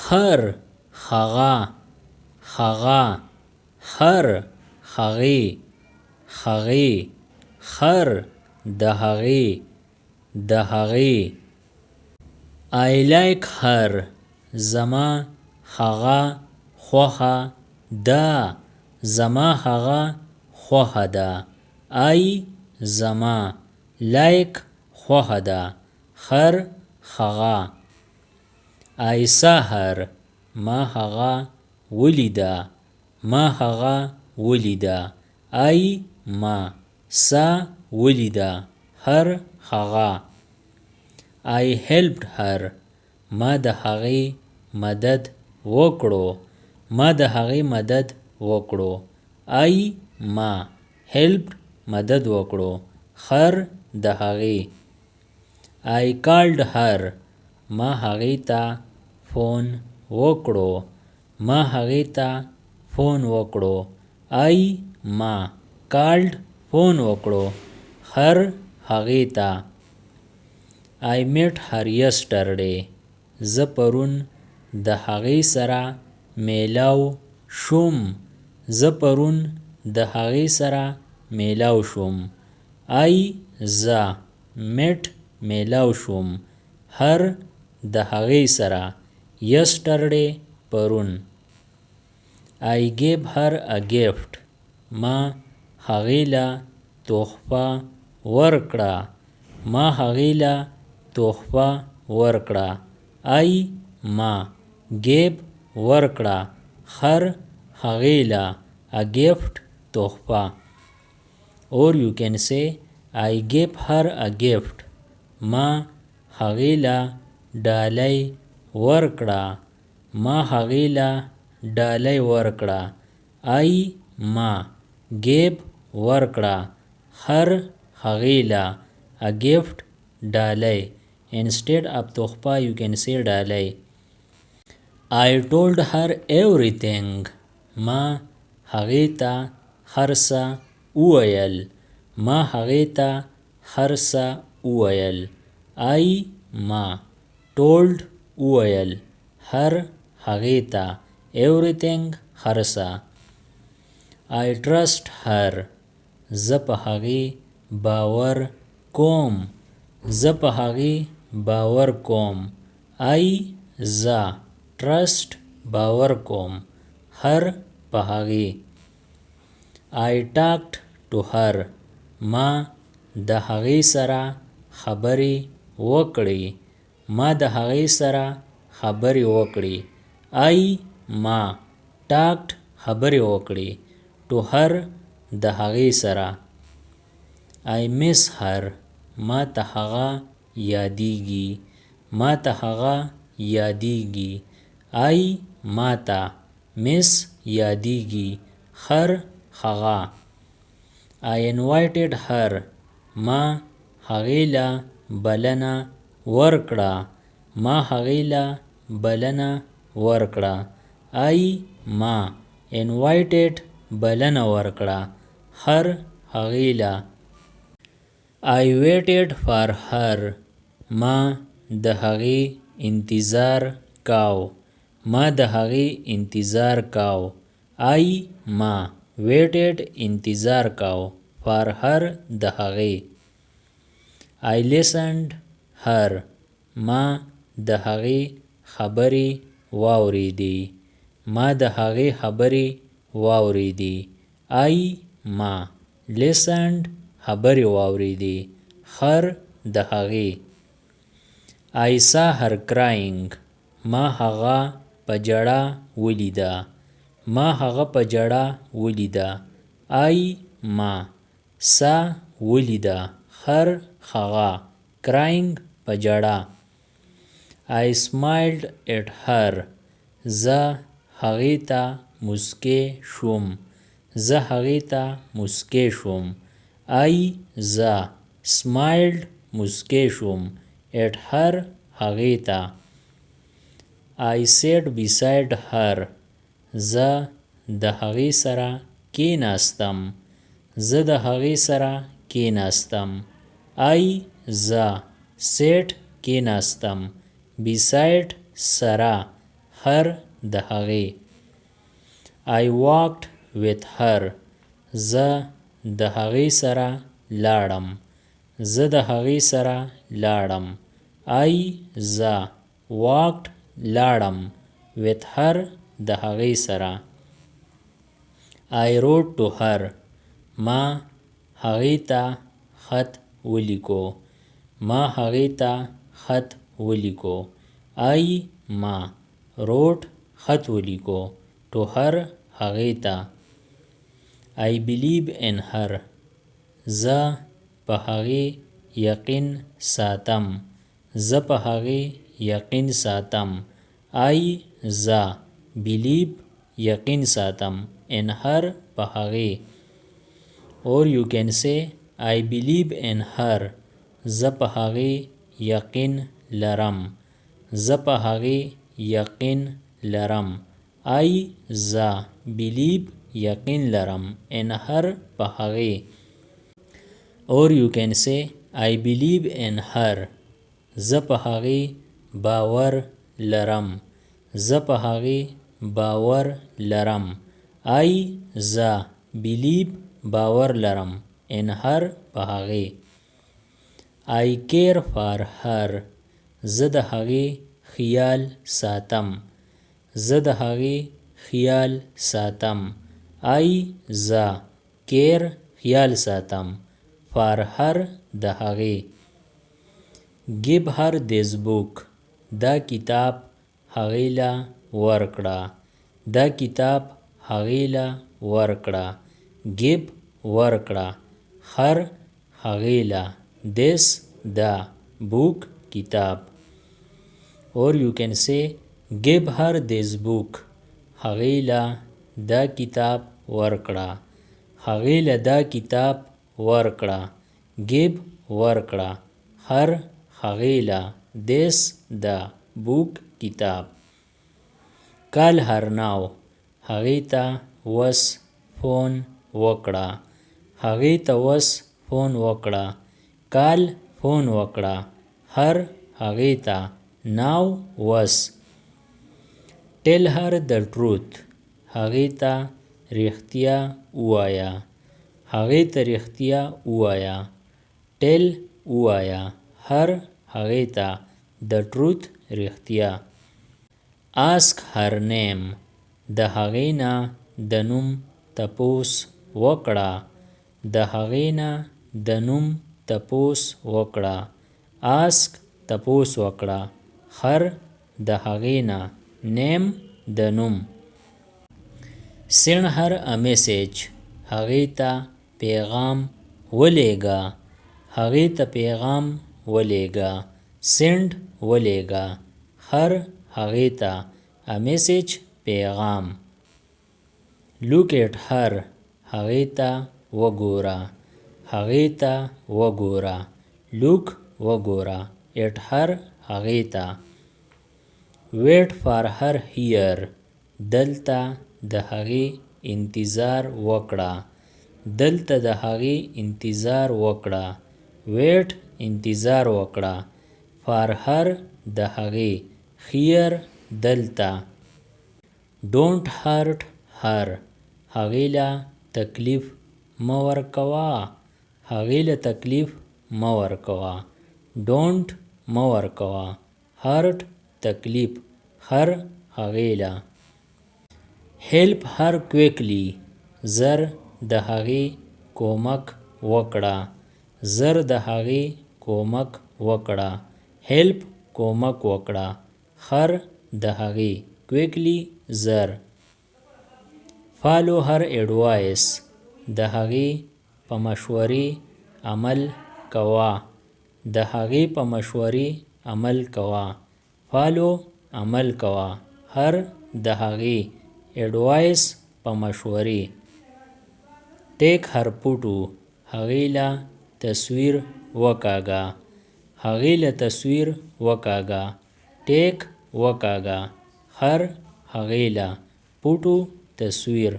Her هغه، هغه. Her هغې، هغې. Her د هغې، د هغې. I like her. زما هغه خوښه ده. زما هغه خوښه ده. I زما، like خوښه ده، her هغه. I saw her. ما هغه ولیده. ما هغه ولیده. I ما، saw ولیده، her هغه. I helped her. ما د هغې مدد وکړو. ما د هغې مدد وکړو. I ما، helped مدد وکړو، her د هغې. I called her. ما هغې ته فون وکړو. ما هغې ته فون وکړو. I ما، called فون وکړو، her هغې ته. I met her yesterday. زه پرون د هغې سره میلاو شوم. زه پرون د هغې سره میلاو شوم. I زه، met میلاو شوم، her د هغې سره، yesterday پرون. I gave her a gift. ما هغې له تحفه ورکړه. ما هغې له تحفه ورکړه. I ما، gave ورکړه، her هغې له، a gift تحفه. Or you can say I gave her a gift. ما هغې له ډالۍ ورکړه. ما هغې له ډالۍ ورکړه. I ما، gave ورکړه، her هغې له، a gift ډالۍ. Instead of تحفه you can say ډالۍ. I told her everything. ما هغې ته هر څه وویل. ما هغې ته هر څه وویل. I ما، told وویل، her هغې ته، everything هر څه. I trust her. زه په هغې باور کوم. زه په هغې باور کوم. I زه، trust باور کوم، her په هغې. I talked to her. ما د هغې سره خبرې وکړې. ما د هغې سره خبرې وکړې. I ما، talked خبرې وکړې، to her د هغې سره. I miss her. ما ته هغه یادیږي. ما ته هغه یادیږي. I ما ته، miss یادیږي، her هغه. I invited her. ما هغې له بلنه ورکړه. ما هغې له بلنه ورکړه. I ما، invited بلنه ورکړه، her هغې له. I waited for her. ما د هغې انتظار کاو. ما د هغې انتظار کاو. I ما، waited انتظار کاو، for her د هغې. I listened her. ما د هغې خبرې واورېدې. ما د هغې خبرې واورېدې. I ما، listened خبرې واورېدې، her د هغې. I saw her crying. ما هغه په ژړا ولیده. ما هغه په ژړا ولیده. I ما، saw ولیده، her هغه، crying په ژړا. I smiled at her. زه هغې ته موسکی شوم. زه هغې ته موسکی شوم. I زه، smiled موسکی شوم، at her هغې ته. I sat beside her. زه د هغې سره کیناستم. زه د هغې سره کیناستم. I زه، sat کیناستم، beside سره، Her د هغې. I walked with her. زه د هغې سره لاړم. زه د هغې سره لاړم. I زه، walked لاړم، with her د هغې سره. I wrote to her. ما هغې ته خط ولیکو. ما هغې ته خط ولیکو. I ما، wrote خط ولیکو، to her هغې ته. I believe in her. زه په هغې یقین ساتم. زه په هغې یقین ساتم. I زه، believe یقین ساتم، in her په هغې. Or you can say I believe in her. زه په هغې یقین لرم. زه په هغې یقین لرم. I زه، believe یقین لرم، in her په هغې. Or you can say I believe in her. زه په هغې باور لرم. زه په هغې باور لرم. I زه، believe باور لرم، in her په هغې. I care for her. زه د هغې خیال ساتم. زه د هغې خیال ساتم. I زه، care خیال ساتم، for her د هغې. Give her this book. دا کتاب هغې له ورکړه. دا کتاب هغې له ورکړه. Give ورکړه، her هغې له، this دا، book کتاب. Or you can say give her this book. هغې له دا کتاب ورکړه. هغې له دا کتاب ورکړه. Give ورکړه، her هغې له، this دا، book کتاب. Call her now. هغې ته وس فون وکړه. هغې ته وس فون وکړه. Call فون وکړه، her هغې ته، now وس. Tell her the truth. هغې ته رښتیا ووایه. هغې ته رښتیا ووایه. Tell ووایه، her هغې ته، the truth رښتیا. Ask her name. د هغې نه د نوم تپوس وکړه. د هغې نه د نوم تپوس وکړه. Ask تپوس وکړه، her د هغې نه، name د نوم. Send her a message. هغې ته پیغام ولیږه. هغې ته پیغام ولیږه. Send ولیږه، her هغې ته، a message پیغام. Look at her. هغې ته وګوره. هغې ته وګوره. Look وګوره، at her هغې ته. Wait for her here. دلته د هغې انتظار وکړه. دلته د هغې انتظار وکړه. Wait انتظار وکړه، for her د هغې، here دلته. Don't hurt her. هغې له تکلیف مه ورکوه. هغې له تکلیف مه ورکوه. Don't مه ورکوه، hurt تکلیف، her هغې له. Help her quickly. زر د هغې کومک وکړه. زر د هغې کومک وکړه. Help کومک وکړه، her د هغې، quickly زر. Follow her advice. د هغې په مشورې عمل کوه. د هغې په مشورې عمل کوه. Follow عمل کوه، her د هغې، advice په مشورې. Take her photo. هغې له تصویر وکاږه. هغې له تصویر وکاږه. Take وکاږه، her هغې له، photo تصویر.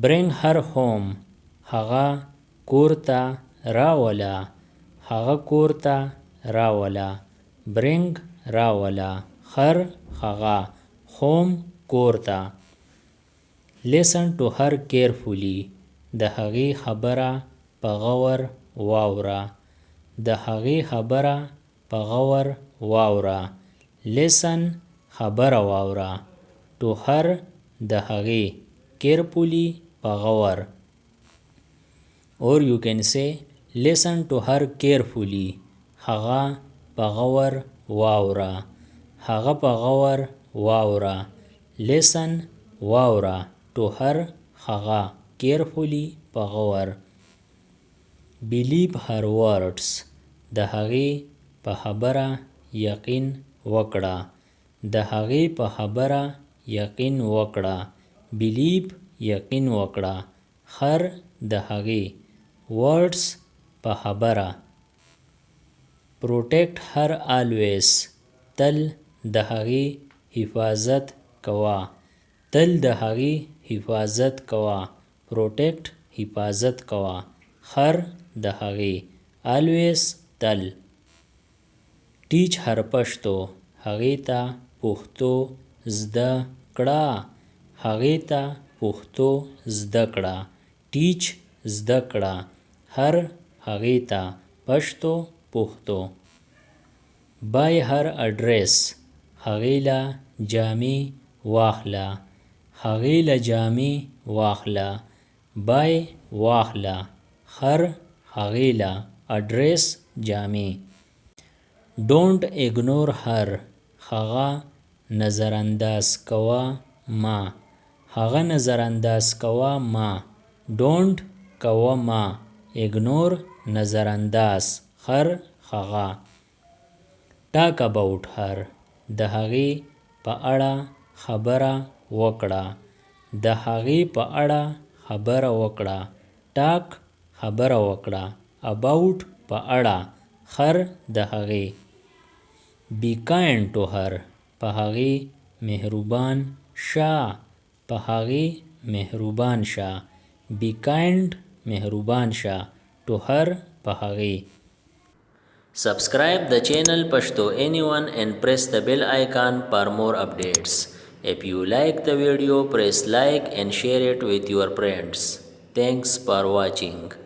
Bring her home. هغه کور ته راوله. هغه کور ته راوله. Bring راوله، her هغه، هوم کور ته. Listen to her carefully، د هغې خبره په غور واوره. د هغې خبره په غور واوره. Listen خبره واوره، to her د هغې، carefully په غور. Or you can say listen to her carefully، هغه په غور واوره. هغه په غور واوره. Listen واوره، to her هغه، carefully په غور. Believe her words، د هغې په خبره یقین وکړه. د هغې په خبره یقین وکړه. Believe یقین وکړه، her د هغې، words په خبره. Protect her always، تل د هغې حفاظت کوه. تل د هغې حفاظت کوه. Protect حفاظت کوه، her د هغې، always تل. Teach her Pashto، هغې ته پښتو زده کړه. هغې ته پښتو زده کړه. Teach زده کړه، her هغې ته، پښتو پښتو. Buy her a dress، هغې له جامې واخله. هغې له جامې واخله. Buy واخله، her هغې له، a dress جامې. Don't ignore her، هغه نظرانداز کوه ما. هغه نظرانداز کوه ما. Don't کوه ما، ignore نظرانداز، her هغه. Talk about her، د هغې په اړه خبره وکړه. د هغې په اړه خبره وکړه. Talk خبره وکړه، about په اړه، her د هغې. Be kind to her، په هغې مهربان شه. په هغې مهربان شه. Be kind مهربان شه، to her په هغې. Subscribe the channel Pashto Anyone and press the bell icon for more updates. If you like the video, press like and share it with your friends. Thanks for watching.